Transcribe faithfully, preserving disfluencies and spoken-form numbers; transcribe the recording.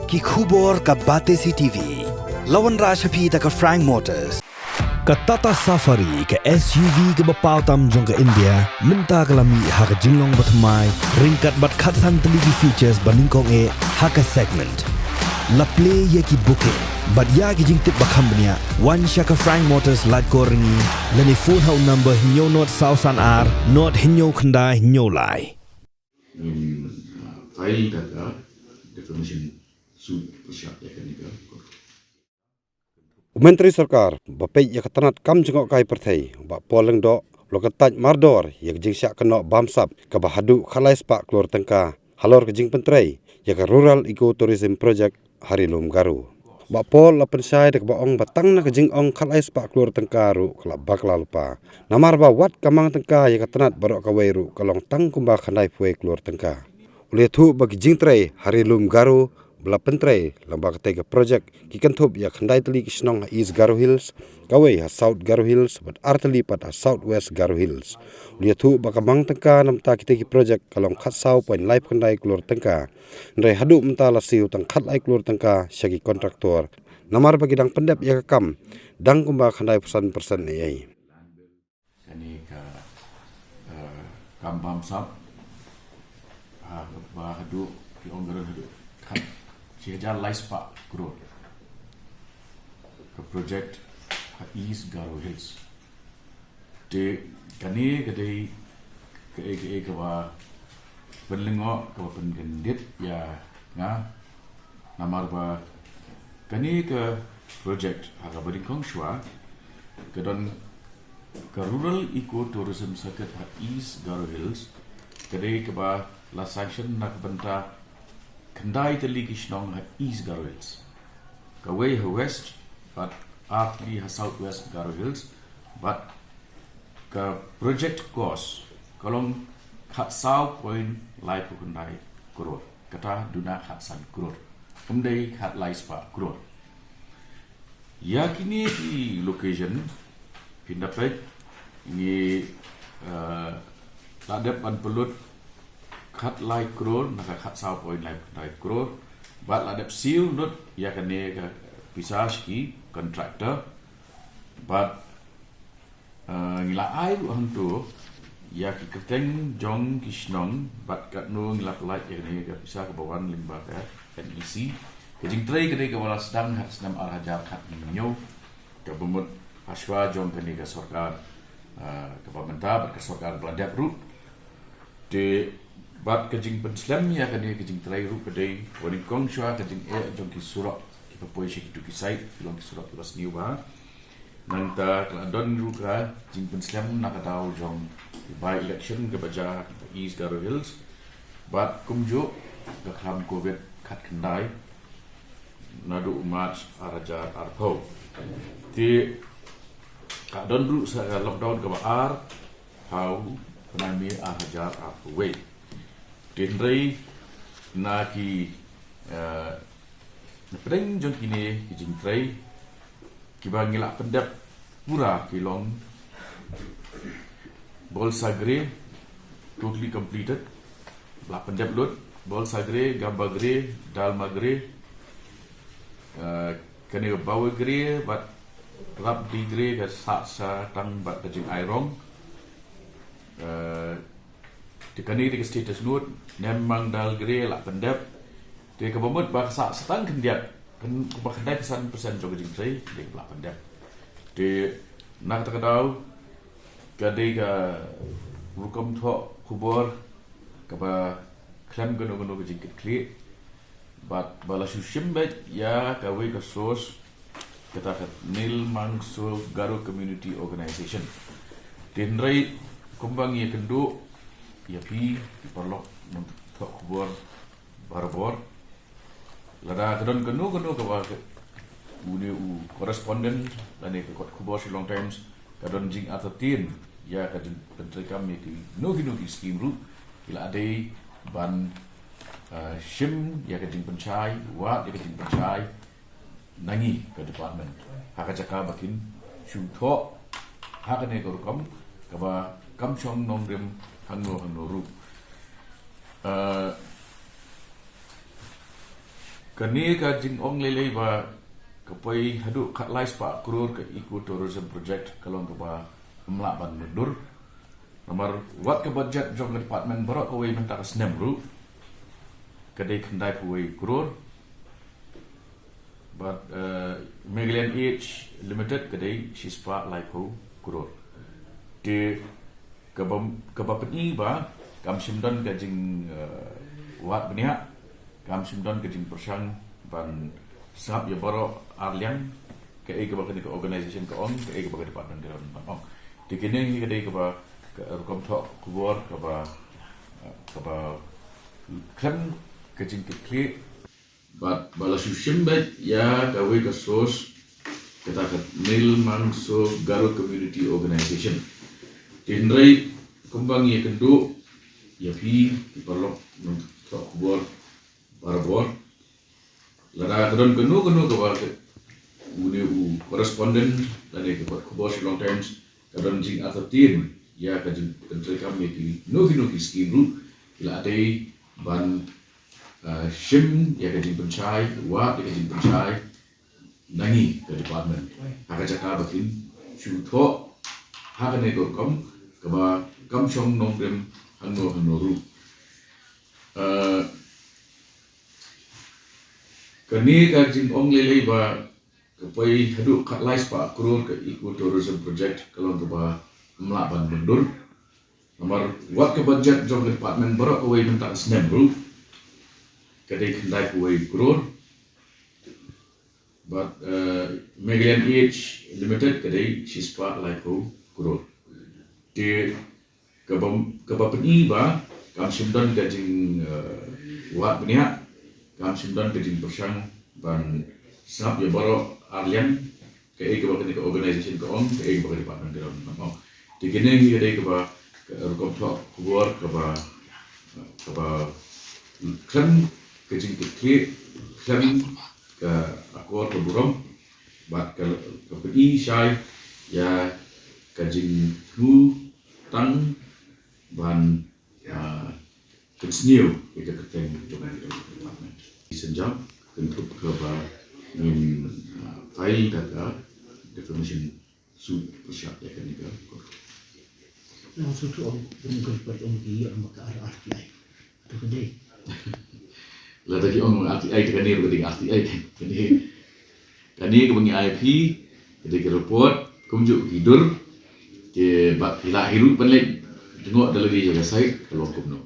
Ki khubor ka Batesi T V. La wanrah sha phi da ka Frank Motors. Ka Tata Safari, ka S U V kaba paw tam jong ka India, mynta ka la mih ha ka jinglong bathymmai, ryngkat bad khatsan tylli ki features ba nyngkong eh ha ka segment. La plie ïa ki booking bad ïa ki jingtip ba kham bniah, wan sha ka Frank Motors Laitkor Ryngi, lane phone ha u number hynñiew nod saw san ar nod hynñiew khyndai hynñiew lai. Ngin, uh, file da ka defamation suit pyrshah ïa kane ka. U Myntri Sorkar ba peit ïa ka tnat kam jngohkai pyrthei, Bah Paul Lyngdoh, u la kyntait mardor ïa ka jingshah kynnoh bamsap kaba haduh khatlai spah klur tyngka halor ka jingpyntrei ïa ka Rural Eco Tourism Project ha Ri Lum Garo. Bah Paul la pynshai da kaba ong ba tang na ka jingong khatlai spah klur tyngka ruh ka la bakla lypa. Namar ba wat ka mang tyngka ïa ka tnat baroh kawei ruh ka long tang kumba khyndai phew wei klur tyngka. U la ïathuh ba ki jingtrei ha Ri Lum Garo ba la pyntrei lyngba katei ka project ki kynthup ïa khyndai tylli ki shnong ha East Garo Hills, kawei ha South Garo Hills bad ar tylli pat ha South West Garo Hills. U la ïathuh ba ka mang tyngka na bynta kitei ki project ka long khatsaw point lai phew khyndai klur tyngka. Hynrei haduh mynta la siew tang khatlai klur tyngka sha ki kontraktor. Namar ba ki dang pyndep ïa ka kam dang kumba khyndai phew san percent ei ei. Kane ka, eh, kam bamsap, ah, ba haduh ki ong ka don haduh khat shi hajar lai spah klur. Ka project ha East Garo Hills. Te kane ka dei kaei kaei kaba pynlyngngoh, kaba pynkyndit ïa nga. Namar ba kane ka project ha kaba nyngkong shuwa ka don ka Rural Eco Tourism Circuit ha East Garo Hills, ka dei kaba la sanction na ka bynta khyndai tylli ki shnong ha East Garo Hills, kawei ha West bad ar tylli ha South West Garo Hills, bad ka project cost ka long khatsaw point lai phew khyndai klur. Kata duna khatsan klur, ym dei khatlai spah klur. Ïa kine ki location, phin da peit, ngi, eh, la dep ban pynlut khatlai klur na ka khatsaw point lai phew khyndai klur, bad la dep siew lut ïa kane ka pisa sha ki contractor, bad, eh, ngi la ai ruh hangto ïa ki kyrteng jong ki shnong bad katno ngi la pynlait ïa kane ka pisa kaba wan lyngba ka N E C. Ka jingtrei ka dei kaba la sdang ha ka snem ar hajar khathynñiew, kaba mut hashwa jong kane ka sorkar, eh, kaba mynta bad ka sorkar ba la dep ruh. Te bad ka jingpynslem ïa kane ka jingtrei ruh ka dei kaba nyngkong shuwa ka jingeh jong ki surok kiba poi sha kito ki site, ki long ki surok kiba sniew bha. Nangta ka la don ruh ka jingpynslem na ka daw jong ki by election kaba jia ha East Garo Hills. Bad kumjuh ka khlam covid khatkhyndai naduh u March ar hajar arphew. Te ka don ruh sa ka lockdown kaba ar ha u bnai May ar hajar arphew wei. Te hynrei na ki, eh, na pdeng jong kine ki jingtrei kiba ngi la pyndep pura ki long Bolsagre, totally completed. La pyndep lut, Bolsagre, Gambagre, Dalmagre, eh, kane ka Bawagre bad Rabdigre ka sah sa tang bad ka jingai rong. Eh, te kane te ka status note, Nemmangdalgre la pyndep. Te kaba mut ba ka sah sa tang khyndiat, kan, kumba khyndai phew san percent jong ka jingtrei, te la pyndep. Te na kata ka daw ka dei ka rukom thoh khubor kaba khlem kano kano ka jingkitkhlieh. Bad ba la shu shim beit ïa kawei ka source, kata ka Nilmangso Garo Community Organization. Te hynrei kumba ngi ïakynduh ïa phi ki paralok nongthoh khubor barabor, lada ka don kano kano kaba ka, une u correspondent lane ka kot khubor Shillong Times ka don jingartatien ïa ka jingpyntreikam ïa kino kino ki skim ruh, ki la dei ban, eh, shim ïa ka jingpynshai, wad ïa ka jingpynshai na ngi ka department ha ka jaka ba kin shu thoh ha kane ka rukom kaba kam shong nongrim hangno hangno ruh. Eh, Kane ka jingong lei lei ba ka poi haduh khatlai spah klur ka eco tourism project ka long kaba ym lah ban mutdur. Namar wat ka budget jong ka department baroh kawei mynta ka snem ruh ka dei khyndai phew wei klur. Bad Meghalayan Age Limited ka dei shispah laiphew klur. Te kaba kaba pyni ba kam shym don ka jing wad bniah, kam shym don ka jingpyrshang ban sngap ïa baroh arliang kaei kaba kane ka organization ka ong, kaei kaba ka department ka don ban ong. Te kine hi ka dei kaba ka rukom thoh khubor kaba kaba khlem ka jingkitkhlieh. Bad ba la shu shim beit ïa kawei ka source, kata ka Nilmangso Garo Community Organization. Te hynrei kumba ngi ïakynduh ïa phi ki paralok nongthoh khubor barabor, lada ka don kano kano kaba une u correspondent lane ka kot khubor Shillong Times ka don jingartatien ïa ka jingpyntreikam ïa kino kino ki skim ruh, ki la dei ban shim ïa ka jingpynshai, wad ïa ka jingpynshai na ngi ka department ha ka jaka ba kin shu thoh ha kane ka rukom kaba kam shong nongrim hangno hangno ruh. Kane ka jingong lei lei ba ka poi haduh khatlai spah klur ka eco tourism project ka long kaba ym lah ban mutdur. Namar wat ka budget jong ka department baroh kawei mynta ka snem ruh ka dei khyndai phew wei klur. Bad Meghalayan Age Limited ka dei shispah laiphew klur. Te kaba kaba pyni ba kam shym don ka jing wad bniah, kam shym don ka jingpyrshang ban sngap ïa baroh arliang kaei kaba kane ka organization ka ong, kaei kaba ka department ka don ban ong. Te kine hi ka dei kaba ka rukom thoh khubor kaba kaba khlem ka jingkitkhlieh, khlem ka akor ka burom bad ka ka pyni shai ïa ka jingthmu tang ban kynsniew ïa ka kyrteng jong ka department. Synjam kynthup kaba ngin file da ka defamation suit pyrshah ïa kane ka kot. Nang shu ong kum ka pat ong ki ïa ma ka R T I. To ka dei. Lada ki ong R T I te kane ruh ka dei R T I kan. Kane kane kaba ngi ai phi ka dei ka report kumjuh ki dur. Te ba phi lah hi ruh ban leit jngoh da lade ïa ka site ka long kumno.